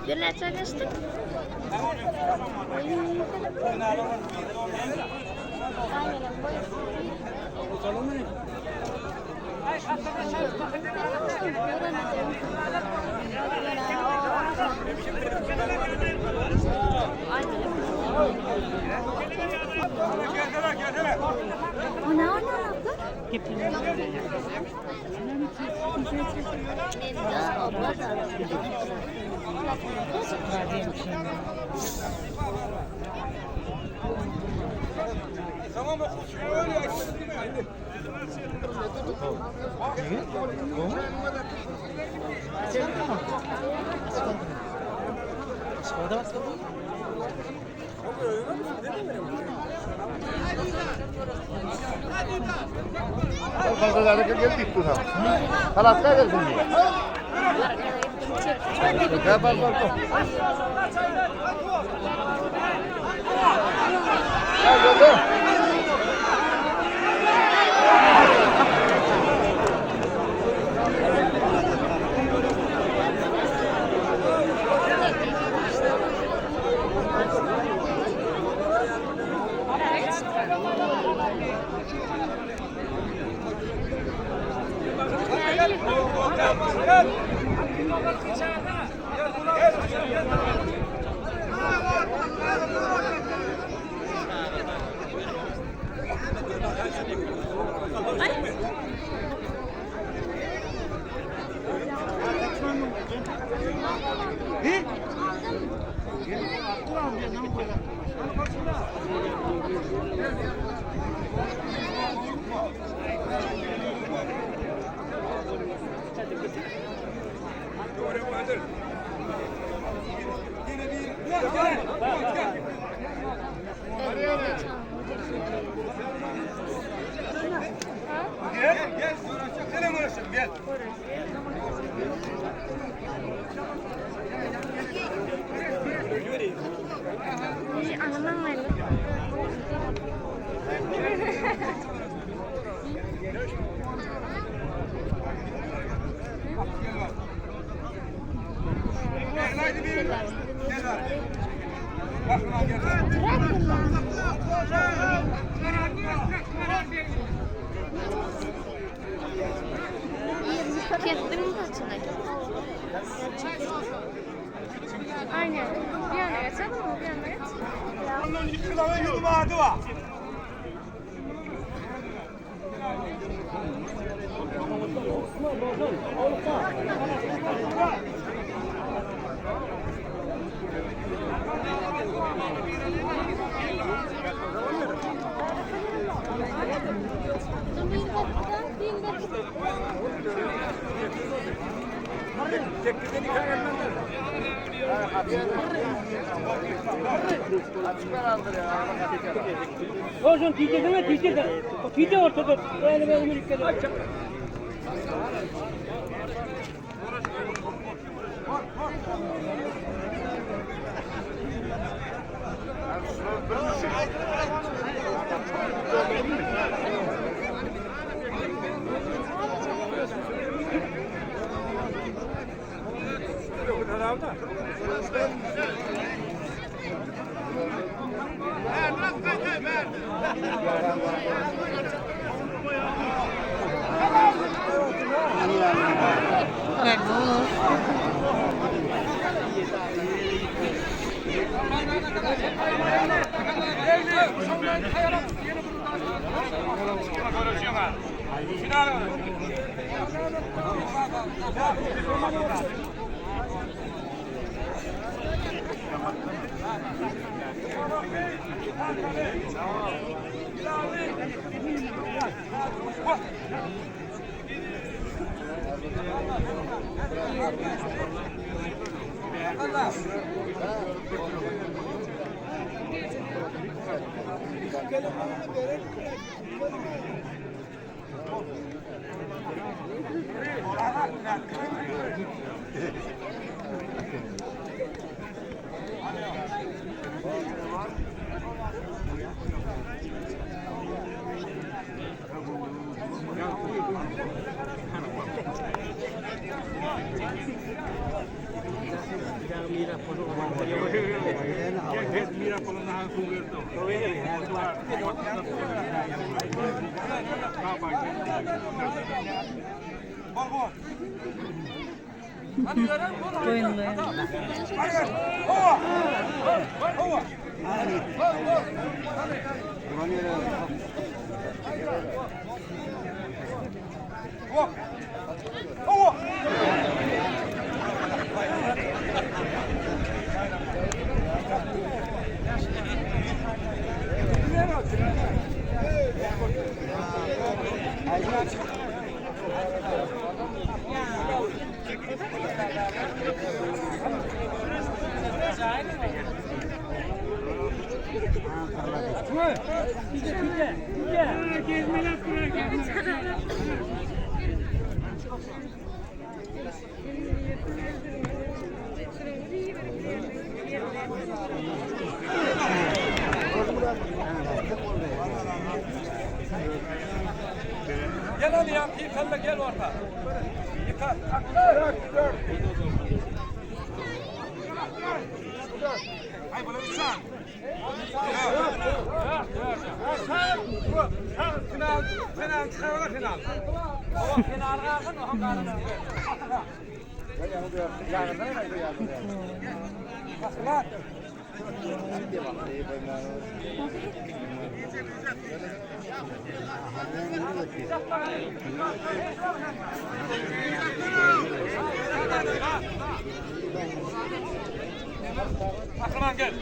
Bir näçe geçdik? O ne alaka? Fazla geldik bu zaman. Halatlar gelsin diye. Gel bak bak bak. Gel gel gel. Gel gel uğraşacak. Nereye uğraşacak? Gel. Anlamam Gel haydi bir. Gel abi. Bak lan gel. Kestin mi saçını? Aynen. Bir yana geçelim mi? Bir yana geç. Ondan iki tane yudum adı var. Olsun diyecek ama diyecek. Diyecek ortada. Yani benim ülkede. Goýunly. Gel hadi ya, yıkan da gel orta. Yıkan. Ay bunu sen. Final, final, final, final. Final kalsın, o kalsın. Aklıma gel.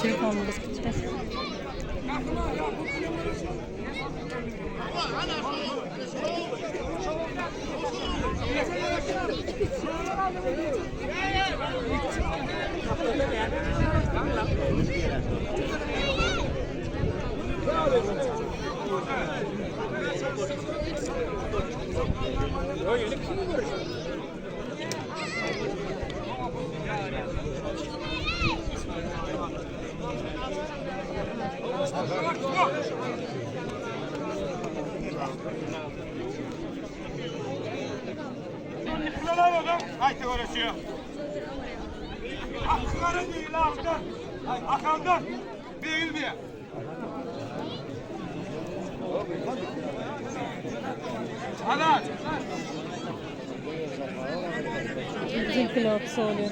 Telefonumuz gitdi. Haydi uğraşıyor. Hakları değil haktan. Akandan. Değil diye. Ana. Bizimkiler söylüyor.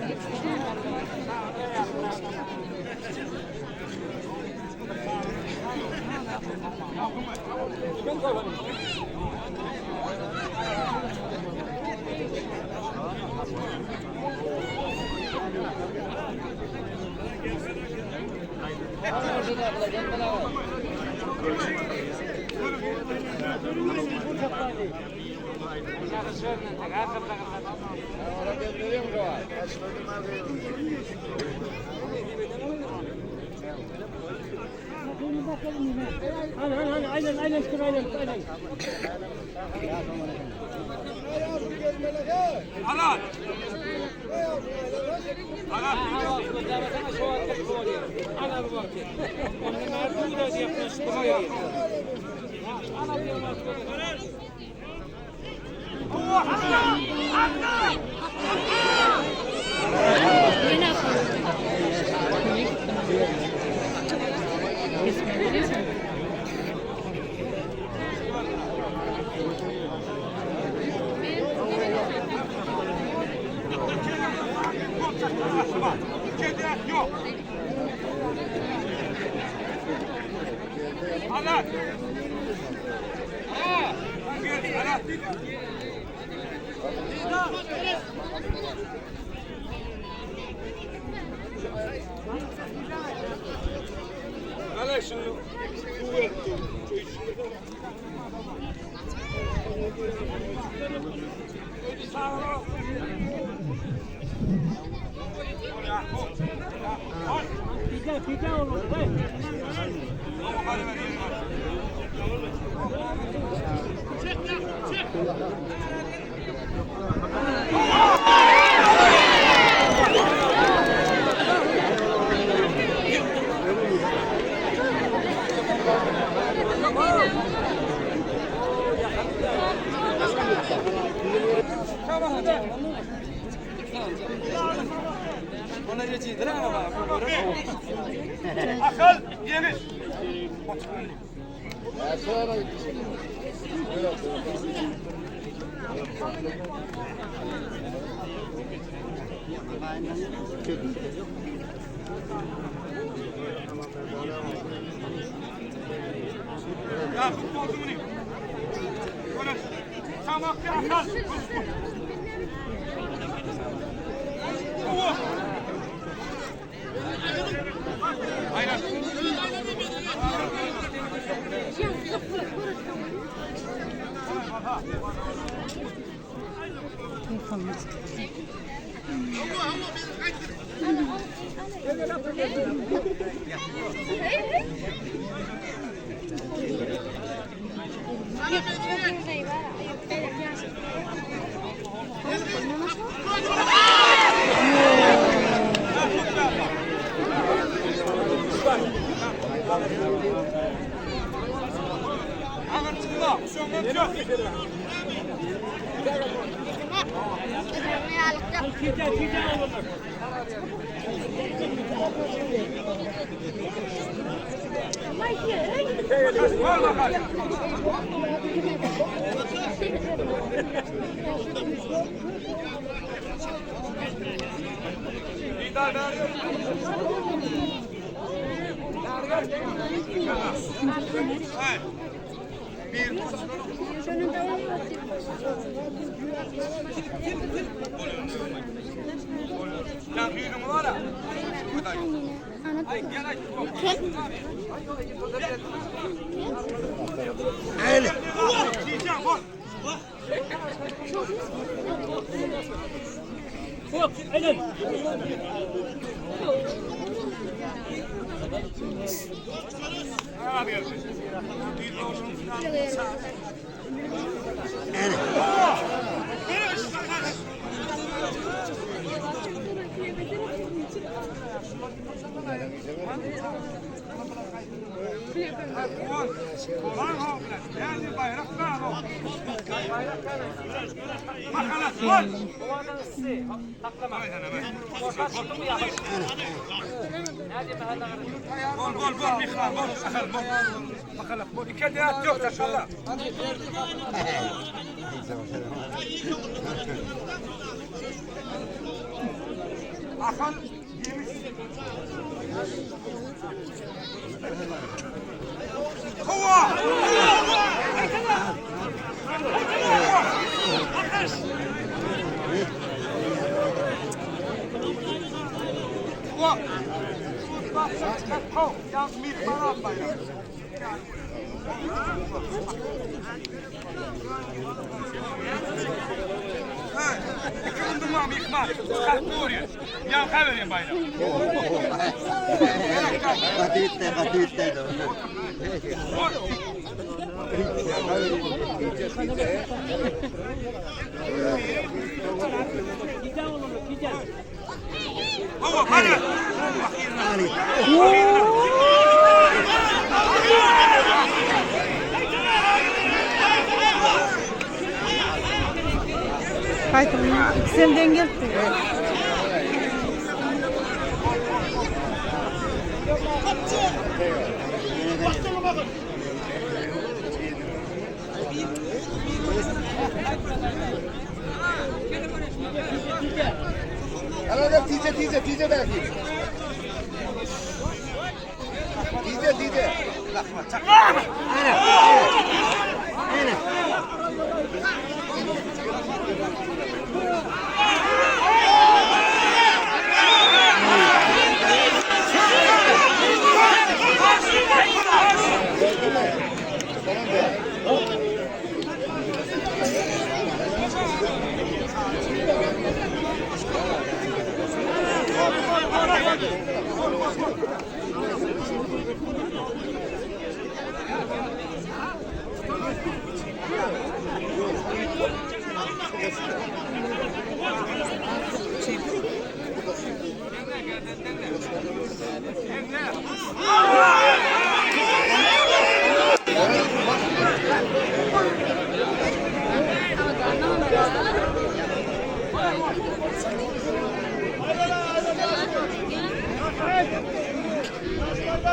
Hani hani hani aynen aynen şükür aynen aynen. Ana. Kedi yok. Ana. Ana. Ana şimdi Pide pide oğlum. Hey. Akal ýeňiş. Ya futbolcu mu ne? Tamam akal. Aynen. Telefonumuz. Aňyr çykma, şoňdan çök. Var bakalım. Lider ver. Hey. Bir. Ya büyüdüm var ya. Ay gel ay. Öyle. Hop, aynen. Gol gol gol Michal gol Michal gol. Bakalım bu iki de yok inşallah. Akal yemiş. Hova! Hova! Gaýtadan ikisem deň gelipdi. Hadi tize tize tize belki. Tize tize.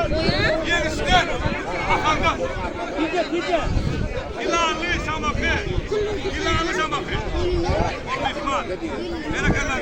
Ýeňişden. Ahaldan. Tije tije. Ýylanly Şamahy. Ýylanly Şamahy. Myhman. Berekella.